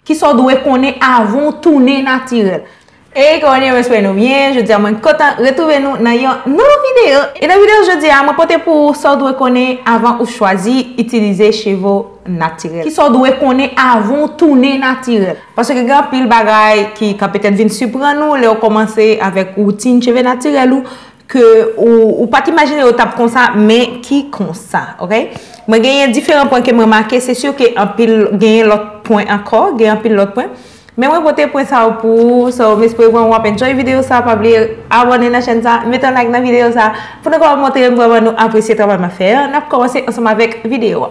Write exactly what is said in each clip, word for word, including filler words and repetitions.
Kisa w dwe konnen avan w tounen natirèl? Ey, kòman nou ye? Mwen espere nou byen. Jodi a mwen kontan retwouve nou nan yon nouvo videyo. E nan videyo jodi a, mwen pote pou ou sa w dwe konnen avan ou chwazi itilize cheve w natirèl. Kisa w dwe konnen avan w tounen natirèl? Paske gen anpil bagay ki ka petèt vin siprann ou lè w kòmanse avèk woutin cheve natirèl ou, ke ou, ou pa t imajine yo t ap konsa, men ki konsa, oke? Mwen genyen diferan pwen ke mwen make, se si ke anpil, genyen lòt pwen ankò, gen anpil lòt pwen. Men mwen pote pwen sa yo pou ou, so m espere vrèman w ap enjoy videyo sa, pa bliye abòne nan chèn sa, mete yon like nan videyo sa, pou nou kapab montre m vrèman nou apresye travay m ap fè an. N ap kòmanse ansanm avèk videyo a.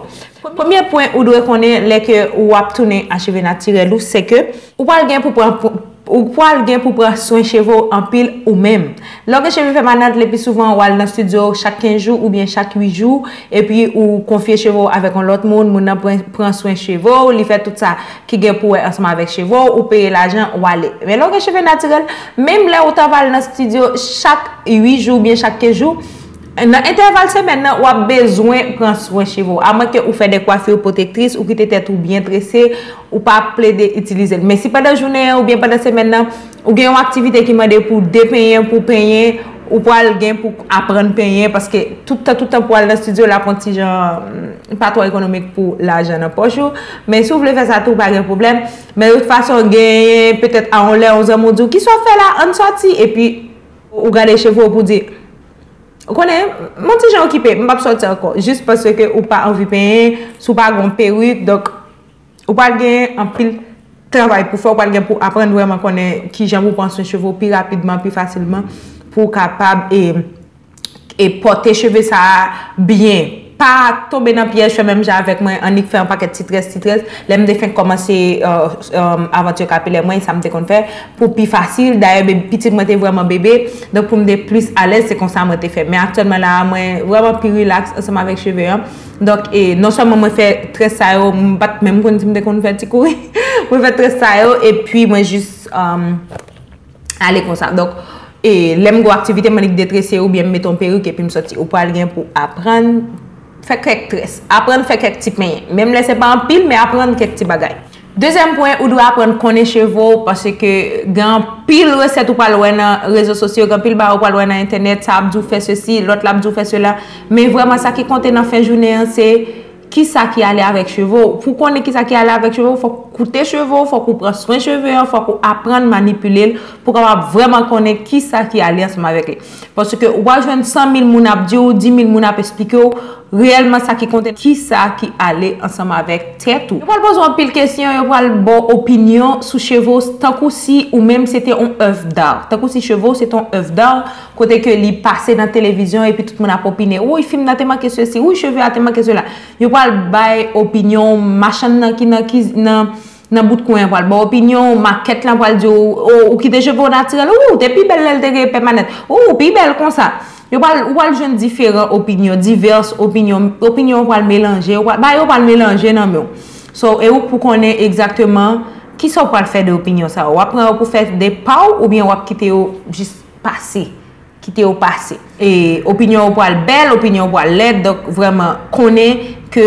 Premye pwen ou dwe konnen lè ke w ap tounen a cheve natirèl ou, se ke ou pral gen pou pran, ou pral gen pou pran swen cheve w anpil ou menm. Lè w gen cheve pèmanan, le pi souvan w al nan estidyo chak kenz jou oubyen chak uit jou, epi ou konfye cheve w avèk yon lòt moun, moun nan pran, pran swen cheve w, li fè tout sa ki gen pou wè ansanm avèk cheve w, ou peye lajan, w ale. Men lè w gen cheve natirèl, menm lè ou ta va al nan estidyo chak uit jou oubyen chak kenz jou, nan entèval semèn nan, w ap bezwen pran swen cheve w. Amwenke ou fè de kwafi pwotektris, ou kite tèt ou byen trese, ou pa plede itilize l. Men si pandan jounen an oubyen pandan semèn nan, ou gen yon aktivite ki mande pou w depenyen, pou w penyen, ou pral gen pou aprann penyen, paske tout tan, tout tan pou w al nan estidyo, l ap yon ti jan, mm, pa twò ekonomik pou lajan nan pòch ou. Men si w vle fè sa tou, pa gen pwoblèm. Men de tout fason, genyen petèt a yon lè, yon zanmi w di w, "Kisa w ap fè la? Ann sòti." Epi, ou gade cheve w pou w di, "Ou konnen, m yon ti jan okipe, m p ap sòti ankò." Jis paske ou pa anvi penyen, si w pa gen yon perik, donk, ou pral gen anpil travay pou fè, ou pral gen pou aprann vrèman konnen kijan pou pran swen cheve w pi rapidman, pi fasilman, pou w kapab, e, e pòte cheve sa a byen. Pa tonbe nan pyèj, fè menm jan avèk mwen, annik fè yon pakèt ti très, ti très. Lè m te fenk kòmanse, euh, euh, avanti kapilè mwen, sa m te konn fè, pou pi fasil. Dayè, be-, pitit mwen te vrèman bebe, donk pou m te plis alèz, se konsa mwen te fè. Men aktyèlman la a, mwen vrèman pi rilaks ansanm avèk cheve an. Donk, e, non sèlman mwen fè très sa yo, m pa t menm konn si m te konn fè ti kouri. Mwen fè très sa yo, epi mwen jis, um, ale konsa. Donk, e, lè m gen aktivite, m annik detrese oubyen m mete yon perik epi m sòti. Ou pral gen pou aprann fè kèk très. Aprann fè kèk ti penyen. Menm lè se pa anpil, men aprann kèk ti bagay. Dezyèm pwen, ou dwe aprann konnen cheve w, paske gen anpil resèt ou pral wè nan rezo sosyo, gen anpil bagay ou pral wè nan entènèt, sa ap di w fè sesi, lòt la ap di w fè sela. Men vrèman, sa ki konte nan fen jounen an, se kisa ki ale avèk cheve w. Pou konnen kisa ki ale avèk cheve w, fòk ou koute cheve w, fòk ou pran swen cheve an, fòk ou aprann manipile l, pou w kapab vrèman konnen kisa ki ale ansanm avèk li. Paske ou pral jwenn san mil moun ap di w, dis mil moun ap esplike w, reyèlman sa ki konte, kisa ki ale ansanm avèk tèt ou. Yo pral poze w anpil kesyon, yo pral ba w opinyon sou cheve w, tankou si ou menm se te yon èv d'art. Tankou si cheve w se te yon èv d'art, kote ke li pase nan televizyon epi tout moun ap opine, "Woy, fi m nan te manke sesi, woy, cheve a te manke sela." Yo pral bay opinyon, machann nan ki nan, ki nan, nan bout kwen an pral ba w opinyon, makèt lan pral di w, "O, ou kite cheve w natirèl, wi, ou te pi bèl lè l te gen pèmanèt, o, ou pi bèl konsa." Yo pral, ou pral jwenn diferan opinyon, divès opinyon, opinyon yo pral melanje, yo pral, bagay yo pral melanje nan men w. So, e ou k pou konnen egzakteman kisa w pral fè de opinyon sa yo. W ap pran yo pou fè de pa w oubyen w ap kite yo jis pase, kite yo pase. E opinyon yo pral bèl, opinyon yo pral lèd, donk vrèman konnen ke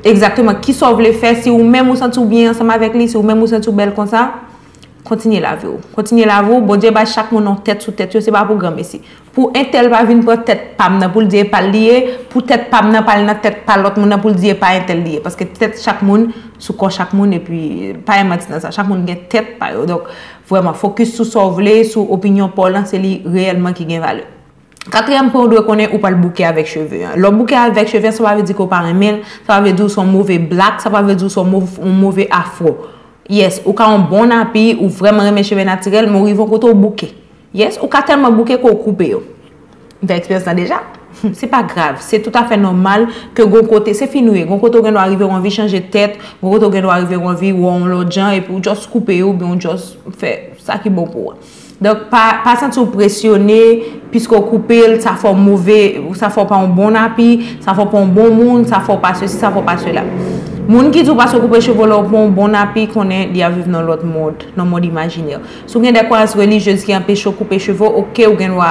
egzakteman kisa w vle fè, si ou menm ou santi w byen ansanm avèk li, si ou menm ou santi w bèl konsa, kontinye lavi w. Kontinye lavi w, Bondye bay chak moun yon tèt sou tèt yo, se pa pou granmesi. Pou entèl pa vin pran tèt pa m nan pou l di e pa l li ye, pou tèt pa m nan pa al nan tèt pa lòt moun nan pou l di e pa entèl li ye. Paske tèt chak moun sou kò chak moun, epi pa gen manti nan sa. Chak moun gen tèt pa yo. Donk, vrèman, fokis sou sa w vle, sou opinyon pa w lan, se li reyèlman ki gen valè. Katriyèm pwen ou dwe konnen, ou pral bouke avèk cheve an. Lè w bouke avèk cheve an, sa pa vle di ke w pa renmen l, sa pa vle di w se yon move blak, sa pa vle di w se yon mov-, yon move afro. Yes, ou ka yon bon napi, ou vrèman renmen cheve natirèl, men w rive yon kote w bouke. Yes, ou ka tèlman bouke ke w koupe yo. M fè eksperyans lan deja. Se pa grav, se toutafè nòmal ke gon kote, se fi nou ye, gon kote w gen dwa rive w anvi chanje tèt, gon kote w gen dwa rive w anvi wè yon lòt jan, epi w just koupe yo, oubyen w just fè sa ki bon pou ou. Donk, pa, pa santi w presyone, piske w koupe l, sa fè w move, sa fè w pa yon bon napi, sa fè w pa yon bon moun, sa fè w pa sesi, sa fè w pa sela. Moun ki di w paske w koupe cheve w lè w pa yon bon napi, konnen li ap viv nan lòt mond, nan mond imajinè. Si w gen de kwayans relijyez ki anpeche w koupe cheve w, oke, ou gen dwa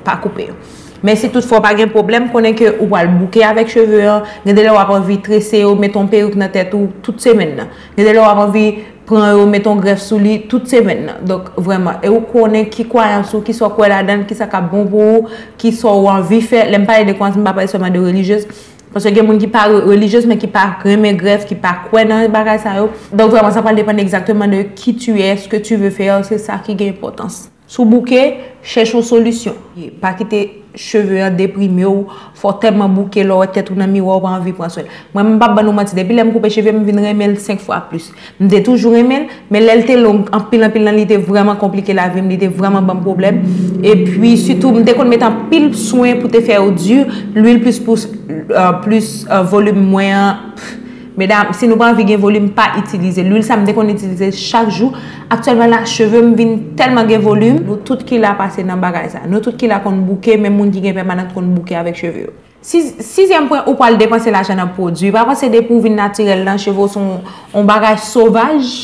pa koupe yo. Men si toutfwa w pa gen pwoblèm, konnen ke ou pral bouke avèk cheve an, gen de lè w ap anvi trese yo, mete yon perik nan tèt ou tout semèn nan. Gen de lè w ap anvi pran yo, mete yon grèf sou li tout semèn nan. Donk, vrèman, e ou konnen ki kwayans ou, ki sa w kwè ladan l, ki sa k ap bon pou ou, ki sa w anvi fè. Lè m pale de kwayans, m pa pale sèlman de relijyez. Paske gen moun ki pa re- relijyez, men ki pa renmen grèf, ki pa kwè nan bagay sa yo. Donk, vrèman, sa pral depann egzakteman de qui tu es, ce que tu veux faire, se sa ki gen enpòtans. Si w bouke, chèche yon solisyon. Pa kite cheve an deprime w, fò w tèlman bouke, lè w wè tèt ou nan miwa, w pa anvi pran swen l. Mwen, m p ap ban nou manti, depi lè m koupe cheve m, m vin renmen l senk fwa plis. M te toujou renmen l, men lè l te long, anpil, anpil nan li te vrèman konplike lavi m, li te vrèman ban m pwoblèm. Epi, sitou, m te konn mete anpil swen pou te fè yo di, lwil plis pou, euh, plis, euh, volim mwen an, pff, medam, si nou pa anvi gen volim, pa itilize. Lwil sa m te konn itilize chak jou. Aktyèlman la, cheve m vin tèlman gen volim. Nou tout ki la pase nan bagay sa. Nou tout ki la konn bouke, menm moun ki gen pèmanant konn bouke avèk cheve yo. Siz- sizyèm pwen, ou pral depanse lajan nan pwodui. Pa panse depi w vin natirèl lan, cheve w se yon, yon bagay sovaj.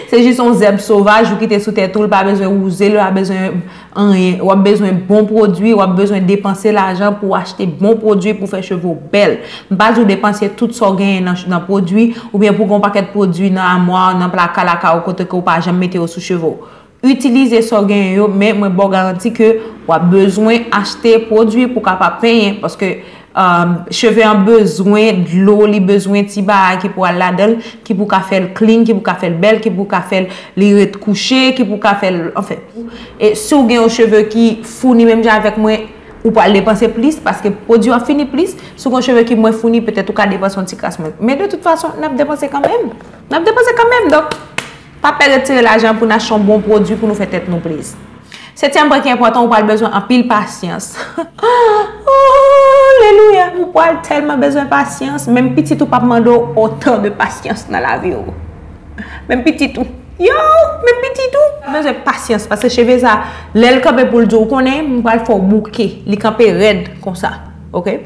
Se jis yon zèb sovaj ou kite sou tèt ou, l pa bezwen wouze, l pa bezwen anyen. W ap bezwen bon pwodui, w ap bezwen depanse lajan pou w achte bon pwodui pou fè cheve w bèl. M pa di w depanse tout sa w genyen nan, nan pwodui, oubyen pou w gen yon pakèt pwodui nan amwa w, nan plaka lakay ou, kote ke w pa janm mete yo sou cheve w. Itilize sa w genyen yo, men mwen ba w garanti ke w ap bezwen achte pwodui pou w kapab penyen, paske, um, cheve an bezwen dlo, li bezwen ti bagay ki pou al ladan l, ki pou ka fè l clean, ki pou ka fè l bèl, ki pou ka fè l li ret kouche, ki pou ka fè l, anfen. E si w gen yon cheve ki founi menm jan avèk mwen, ou pral depanse plis, paske pwodui w ap fini plis. Si w gen yon cheve ki mwen founi, petèt ou ka depanse yon ti kras mwen. Men de tout fason, n ap depanse kanmenm. N ap depanse kanmenm. Donk, pa pè retire lajan pou n achte yon bon pwodui pou nou fè tèt nou plezi. Setyèm pwen ki enpòtan, ou pral bezwen anpil pasyans. Oh, alelouya! Ou pral tèlman bezwen pasyans, menm pitit ou p ap mande w otan de pasyans nan lavi w. Menm pitit ou. Yo, menm pitit ou. Ou bezwen pasyans, paske cheve sa, lè l kanpe pou l di w, ou konnen, m pral fè w bouke. Li kanpe rèd konsa. Oke?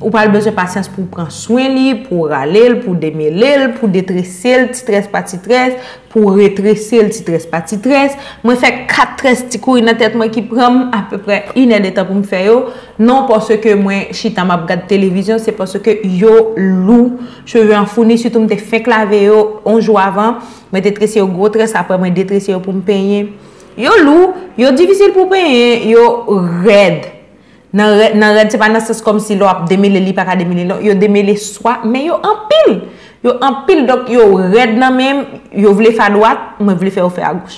Ou pral bezwen pasyans pou w pran swen li, pou w rale l, pou w demele l, pou w detrese l, ti très pa ti très, pou w retrese l, ti très pa ti très. Mwen fè kat très ti kouri nan tèt mwen ki pran m apeprè inèdtan pou m fè yo. Non paske mwen chita m ap gad televizyon, se paske yo lou, cheve an founi, sitou m te fenk lave yo yon jou avan. Mwen te trese yo gwo très, apre mwen detrese yo pou m penyen. Yo lou, yo difisil pou penyen, yo rèd. Nan rèd, nan rèd, se pa nan sans kòmsi lè w ap demele, li pa ka demele, non. Yo demele swa, men yo anpil. Yo anpil, donk yo rèd nan men m, yo vle fè adwat, mwen vle fè yo fè agoch.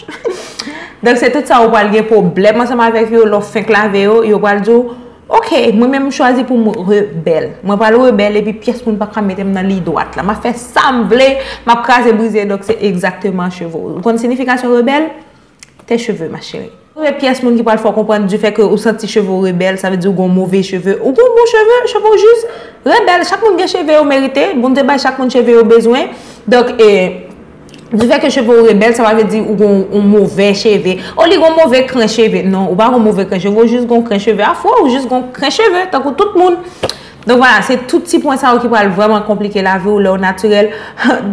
Donk se tout sa ou pral gen pwoblèm ansanm avèk yo, lè w fenk lave yo, yo pral di w, oke, mwen menm m chwazi pou m rebèl. Mwen pral rebèl epi pyès moun pa ka mete m nan liy dwat la. M ap fè sa m vle, m ap kraze brize, donk se egzakteman cheve w. Ou konn siyifikasyon rebèl? Tes cheveux, ma chérie. Premye pyès moun ki pral fè w konprann, du fait que ou santi cheve w rebèl, sa vle di ou gen yon move cheve. Ou gen yon bon cheve, cheve w jis rebèl. Chak moun gen cheve yo merite. Bondye bay chak moun cheve yo bezwen. Donk, e, du fait que cheve w rebèl, sa pa vle di ou gen yon, yon move cheve. O, li gen yon move kren cheve. Non, ou pa gen yon move kren cheve, ou jis gen yon kren cheve afro, ou jis gen yon kren cheve, tankou tout moun. Donk, vwala, se tout ti pwen sa yo ki pral vrèman konplike lavi w lè w natirèl.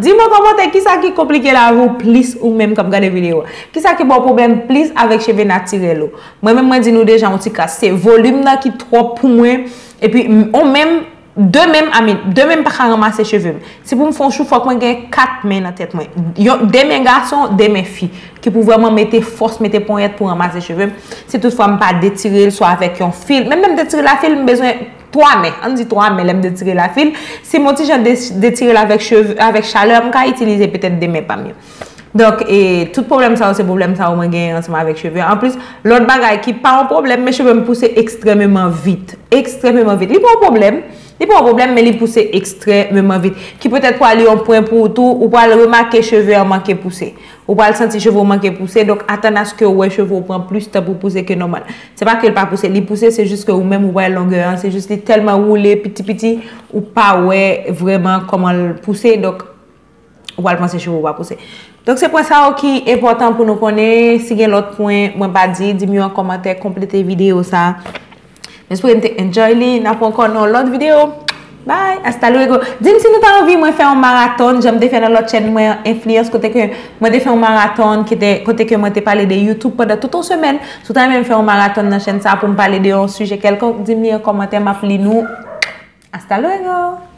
Di m an kòmantè, kisa ki konplike lavi w plis ou menm k ap gade videyo a? Kisa ki ba w pwoblèm plis avèk cheve natirèl ou? Mwen menm, mwen di nou deja yon ti kras, se volim nan ki twòp pou mwen. Epi, m, ou menm, de men m, I mean, de men m pa ka ranmase cheve m. Si pou m fè yon chou, fòk mwen gen kat men nan tèt mwen. Yon, de men gason, de men fi. Ki pou vrèman mete fòs, mete ponyèt pou ranmase cheve m. Si toutfwa m pa detire l, swa avèk yon fil. Menm lè m detire l a fil, m bezwen twa men. Ann di twa men lè m detire l a fil. Si m yon ti jan de-, detire l avèk cheve, avèk chalè, m ka itilize petèt de men pa m yo. Donk, e, tout pwoblèm sa yo, se pwoblèm sa yo mwen genyen ansanm avèk cheve. Anplis, lòt bagay ki pa yon pwoblèm, men cheve m pouse ekstrèmeman vit. Ekstrèmeman vit. Li pa yon pwoblèm. Li pa yon pwoblèm, men li pouse ekstrèmeman vit. Ki petèt pral yon pwen pou ou tou, ou pral remake cheve an manke pouse. Ou pral santi cheve w manke pouse, donk atann aske w wè cheve w pran plis tan pou pouse ke nòmal. Se pa ke l pa pouse, li pouse, se jis ke ou menm ou wè longè an, se jis li tèlman woule piti piti, ou pa wè vrèman kòman l pouse, donk ou pral panse cheve w pa pouse. Donk se pwen sa yo ki enpòtan pou nou konnen. Si gen lòt pwen mwen pa di, di m yo an kòmantè, konplete videyo sa. M espere n te enjoy li. N ap wè ankò nan yon lòt videyo. Bye, hasta luego. Di m si nou ta anvi mwen fè yon maraton, jan m te fè nan lòt chèn mwen an, Enfliyans, kote ke mwen te fè yon maraton, ki te, kote ke mwen te pale de YouTube pandan tout yon semèn. Si w ta renmen m fè yon maraton nan chèn sa pou m pale de yon sijè kèlkonk, di m li an kòmantè, m ap li nou. Hasta luego!